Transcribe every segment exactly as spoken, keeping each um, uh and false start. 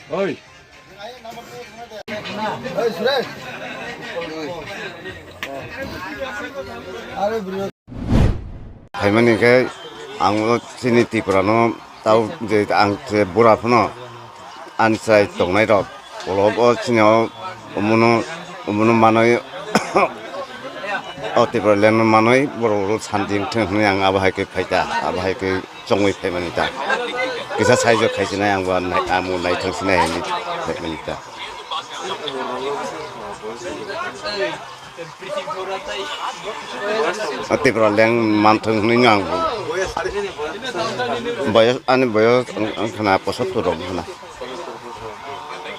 Oi. Phaimani khe ang o chini Tripura no tao je ang je bura phano ani chwrai tongnai rok ulo o chini o omono omono manwi o Tripura land no manwi borok rok santi wngthung hinwi ang abo hai khe phaikha abo hai khe chongwi phaimani ta. Kisa saijo khaisinai ang bo nai-, ang bo naithok sinai hinwi phaimani ta. O Tripura leng manthung hinwi no ang bo. Boyos, ani boyos wng, wng khana posottur rok khana.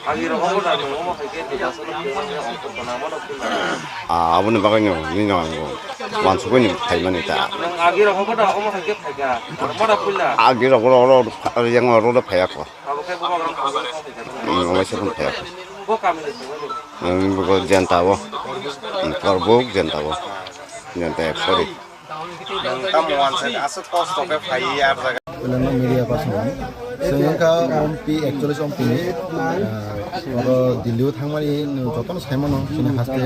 Agi rok omo da, omo hai khe dui bosor ni khe omo khe omo khe nang mano khe nang. Ah, aboni bagwi no, ni no ang bo. Wansugwi ni phaimani ta. Nang agi rok omo da, omo hai khe phaikha. Omo da phuila. Agi rok oro, oro, oro, yang oro, oro phaiya kho. Abo khe bubagra ni thangwi kha phaikha. Hmm, omo se phun phaiya kho. Bo kami ni thangwi ni. Hmm, bo jenta bo. Hmm, Korbuk jenta bo. Jenta ek sori. Nwng tamo wansa aswk kosto khe phaiwi ah jaga. Belengno media person. Chwng wngkha Ompi, actually Ompi ni, ah, oro Delhi o thangmani nwng jotono sai mano, chini haste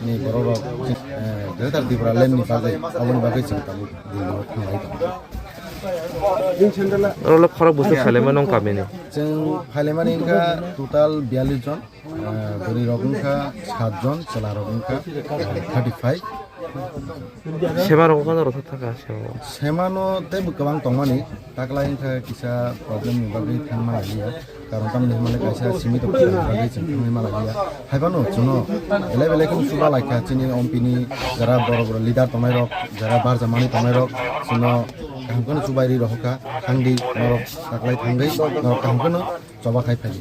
ni borok rok, eh, Greater Tipraland ni bagwi, aboni bagwi chwng tabuk Delhi o thanglai tongo. Oro le khorok bwswk phailaima nong kami ni? Chwng phailaimani wngkha total biyallis jon. Ah, bwrwi rok wngkha saat jon, chwla rok wngkha, ah, thirty five. Sema rok wngkha norok thaka sema. Sema no tei bo kwbang tongmani, taklai wngkha kisa problem ni bagwi thangma lailiya, karon tamni hwnmale kaisa simi tongmani bagwi chwng thangwi ma lailiya. Haiphano chwngno belai belai kheno chuba laikha chini Ompi ni jara borok borok leader tongnai rok, jara barja mani tongnai rok chwngno kaham kheno chubai rwi rohorkha, thangdi norok taklai thangwi norok kaham kheno choba khai phaidi.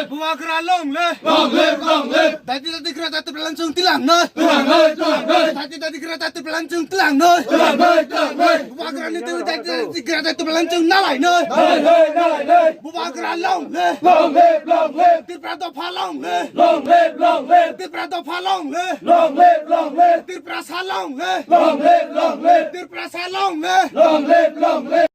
Bubagra long live! Long live, long live! Dati dati kra dati pelan chung tilang noi! Tilang noi, tilang noi! Dati dati kra dati pelan chung tilang noi! Tilang noi, tilang noi! Bubagra ni tu dati dati kra dati pelan chung nalai noi! Nalai noi, nalai noi! Bubagra long live! Long live, long live! Tripura dopha long live! Long live, long live! Tripura dopha long live! Long live, long live! Tripura sa long live! Long live, long live! Tripura sa long live! Long live, long live!